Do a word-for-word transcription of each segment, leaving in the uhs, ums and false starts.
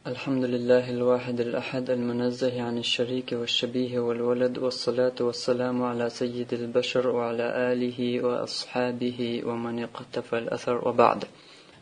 الحمد لله الواحد الأحد المنزه عن الشريك والشبيه والولد، والصلاة والسلام على سيد البشر وعلى آله وأصحابه ومن اقتفى الأثر، وبعد.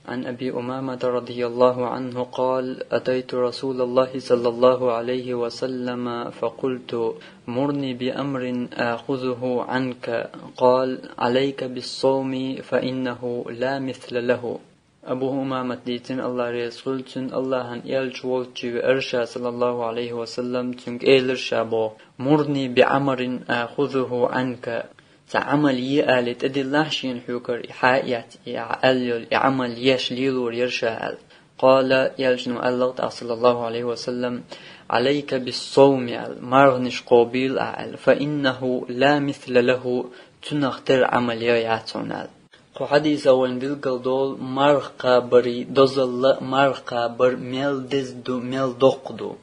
عن أبي أمامة رضي الله عنه قال: أتيت رسول الله صلى الله عليه وسلم فقلت: مرني بأمر آخذه عنك. قال: عليك بالصوم فإنه لا مثل له. Абу Умамат дийцина, Аллах реза хуьлда цунна, Аллахьан элча волчу веара ша, саллаллаху алейхи ва саллам, цуьнга элира ша боху: «Мурни би амрин ахузуху анка». Цхьа Ӏамал е алий тӀедиллахь шена хьоьгара и хьа а эцна, и аьлла йолу и Ӏамал еш лелор яра ша аьлла. Къала, элчано аьлла тӀаккха, саллаллаху алейхи ва саллам: «Алейка биссовми», аьлла, марханаш кхобийла ахь аьлла, «фа иннаху ла мисла лаху», цунах тера Ӏамал я яц хьуна аьлла. Кху хьадийса вайна билгал долу марха кхабарий дозалла а, марха кхабар мел деза ду, мел доккха ду.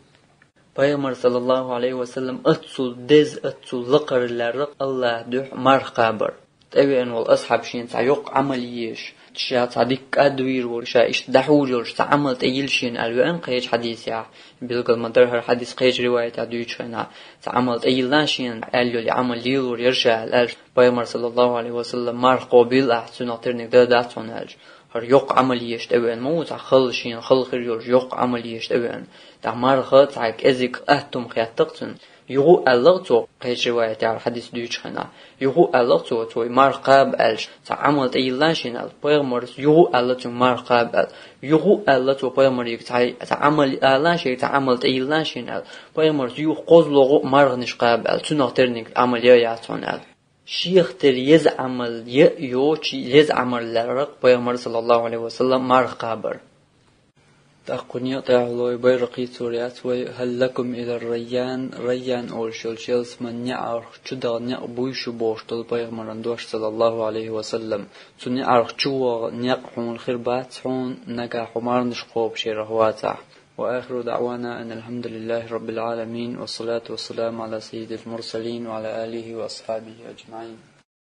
Пайхамар, саллаллаху алейхи ва саллам, аццул деза, аццул лакхара лаьрра Аллахьан дуьхьа марха кхабар. ТӀевеана волу асхьаб шена цхьа йоккха Ӏамал еш, ша цхьа дика кӀадвийр ву, ша иштта дӀахьур йолуш цхьа Ӏамал тӀейилла шена аьлла веана кхечу хьадийсехь. Билгал ма дара хӀара хьадис кхечу риваятехь дуьйцуш хенахь. Цхьа Ӏамал тӀейилла шена аьлла йолу и Ӏамал лелор яра ша аьлла аьлча, Пайхамар, саллаллаху алейхи ва саллам, марха кхобийла ахь, цунах терниг дан дац хьуна аьлча. ХӀара йоккха Ӏамал еш тӀевеана ма ву, цхьа халла шена, халла хир йолуш йоккха Ӏамал еш тӀевеана. ТӀаккха марха цхьа кӀезиг аттум хеттакх цуьнан. Юха аьллакх цо, кхечу риваятехь хьадис дуьйцуш хенахь. Юха аьллакх цо, цо и марха кхаба аьлча, цхьа Ӏамал тӀейилла шена аьлла. Пайхамарс юха аьлла цуьнга марха кхаба аьлла. Юха аьлла цо пайхамарига цхьа, цхьа Ӏамал ала шега, цхьа Ӏамал тӀейилла шена аьлла. Пайхамарс юха кхозлагӀа марханаш кхаба аьлла. Цунах терниг Ӏамал я яц хьуна аьлла. Шех тера еза Ӏамал я а йоцуш, еза Ӏамал лаьрра-кх пайхамар, саллаллаху алейхи ва саллам, марха кхабар. ТӀаккха кху некъа тӀехь лой Байракъи цо яц вай: «Хьал лакум илар райян», райян олуш йолчу ялсаман неӀарх чу даха некъ буй шу бохуш долу пайхамаран дош, саллаллаху алейхи ва саллам. Цу неӀарх чу ваха некъ хьуна хир бац хьуна, нагахь хьо марханаш кхобуш ярах вацахь. وآخر دعوانا أن الحمد لله رب العالمين، والصلاة والسلام على سيد المرسلين وعلى آله وأصحابه أجمعين.